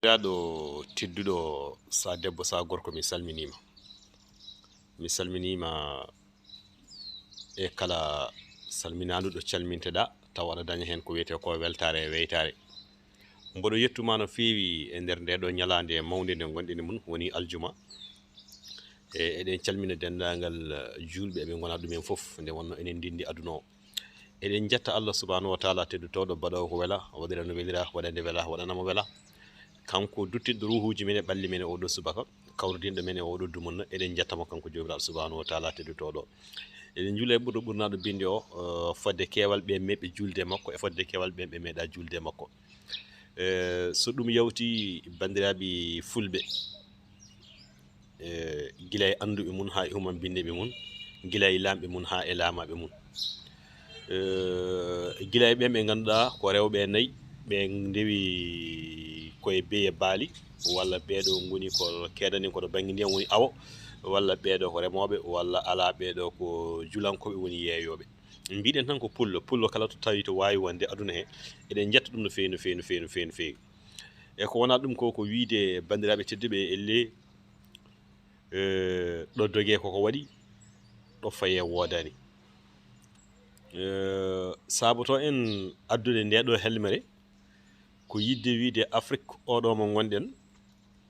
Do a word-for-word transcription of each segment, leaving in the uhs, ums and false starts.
Ɓiraaɗo tedduɗo, sa debbo, sa gorko, mi salminiima. Mi salminiima e kala salminaandu ɗo calminteɗaa, tawa aɗa daña heen ko wiyetee ko weltaare e weytaare. Mboɗo yettuma no feewi e nder ndee ɗo ñalaande mawnde nde ngonɗen e mum, woni aljuma. E, eɗen calmina denndaangal, eh, juulɓe eɓe ngona ɗumen fof, nde wonno enen ndenndi aduna o. Eɗen njetta Allah subhanahu wa taala teddotooɗo, baɗoowo ko wela, waɗira no welira, waɗa nde wela, waɗana mo wela. Kanko duttinɗo ruuhuuji men e ɓalli men e oɗo subaka, kawridinɗo men e oɗo dumunna, eɗen njetta mo kanko Joomiraaɗo subhanahu wa taala teddotooɗo. Eɗen njuula e ɓurɗo ɓurnaaɗo binndi o, eh, fodde keewal ɓe meeɓi juulde e makko, e fodde keewal ɓe ɓe meeɗa juulde e makko. Eh, so ɗum yawti, banndiraaɓe fulɓe, eh, gila e annduɓe mum haa e humambinneeɓe mum, gila e laamɓe mum haa e laamaaɓe mum. Eh, gila e ɓeen ɓe ngannduɗaa ko rewɓe nayi, ɓe ndewi koye beeye baali, walla ɓeeɗo ngoni ko keedani ko to bannge ndiyam woni awo, walla ɓeeɗo ko remooɓe, walla alaa, ɓeeɗo ko julankooɓe woni yeeyooɓe. Mbiɗen tan ko pullo, pullo kala to tawi to waawi wonde aduna he, eɗen njetta ɗum no feewi, no feewi, no feewi, no feewi, no feewi. E ko wonaa ɗum ko, ko wiyde banndiraaɓe tedduɓe, elle, eh, ɗo dogee koko waɗi, ɗo fayee woodaani. Eh, saboto en addude nde ɗo helmere, ko yidde wiyde Afrik oɗo mo ngonɗen,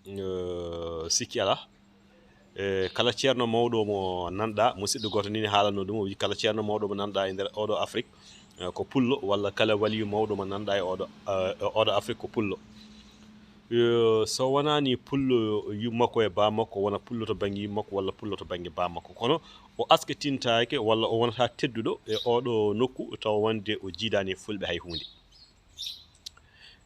eh, sikki alaa. Eh, kala ceerno mawɗo mo nanɗa, musidɗo gooto ni ne haalanno ɗum, o wi kala ceerno mawɗo mo nanɗa e nder oɗo Afrik, eh, ko pullo, walla kala waliyu mawɗo mo nanɗa e oɗo, eh, e oɗo Afrik ko pullo. Eh, so wonaani pullo yummakko e baamakko, wona pullo to bannge yummakko walla pullo to bannge baamakko. Kono o asketintaake walla o wonata tedduɗo e oɗo nokku tawa wonde o jiidaani e fulɓe hay huunde.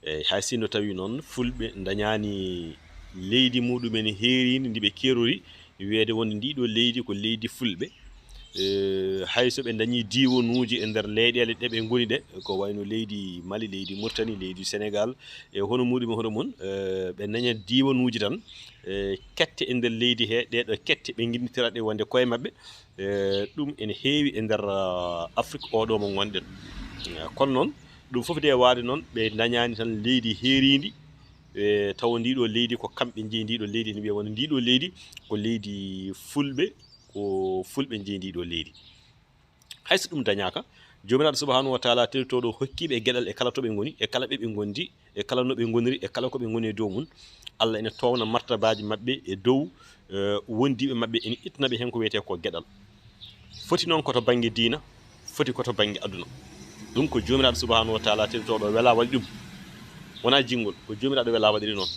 Eey, hay sinno tawi noon fulɓe ndañaani leydi muɗumen heeriindi ndi ɓe keerori, wiyeede wonde ndii ɗoo leydi ko leydi fulɓe. Eh, hay so ɓe ndañii diiwanuuji e nder leyɗeele ɗe ɓe ngoni ɗe, ko wayno leydi Mali, leydi Mauritanie, leydi Sénégal, e hono muɗum e hono mum, eh, ɓe ndaña diiwanuuji tan, eh, kette e nder leydi he, ɗee ɗoo kette ɓe nginnditira ɗe wonde koye maɓɓe. Eh, ɗum ene heewi e nder, ah, Afrik oɗo mo ngonɗen. Eh, kono noon, ɗum fof de waade noon, ɓe ndañaani tan leydi heeriindi, eh, tawa ndii ɗoo leydi ko kamɓe njeyi ndii ɗoo leydi, ene wiyee wonde ndii ɗoo leydi ko leydi fulɓe, ko fulɓe njeyi ndii ɗoo leydi. Hay so ɗum dañaaka, Joomiraaɗo subhanahu wa taala teddotooɗo hokkiiɓe geɗal e kala to ɓe ngoni, e kala ɓe ɓe ngondi, e kala no ɓe ngoniri, e kala ko ɓe ngoni e dow mum. Allah ene toowna martabaaji maɓɓe e dow, eh, wondiiɓe maɓɓe, ene ittana ɓe heen ko wiyetee ko geɗal. Foti noon ko to bannge diina, foti ko to bannge aduna. Ɗum ko Joomiraaɗo subhanahu wa taala teddotooɗo wela waɗi ɗum. Wonaa jinngol, ko Joomiraaɗo wela waɗiri noon.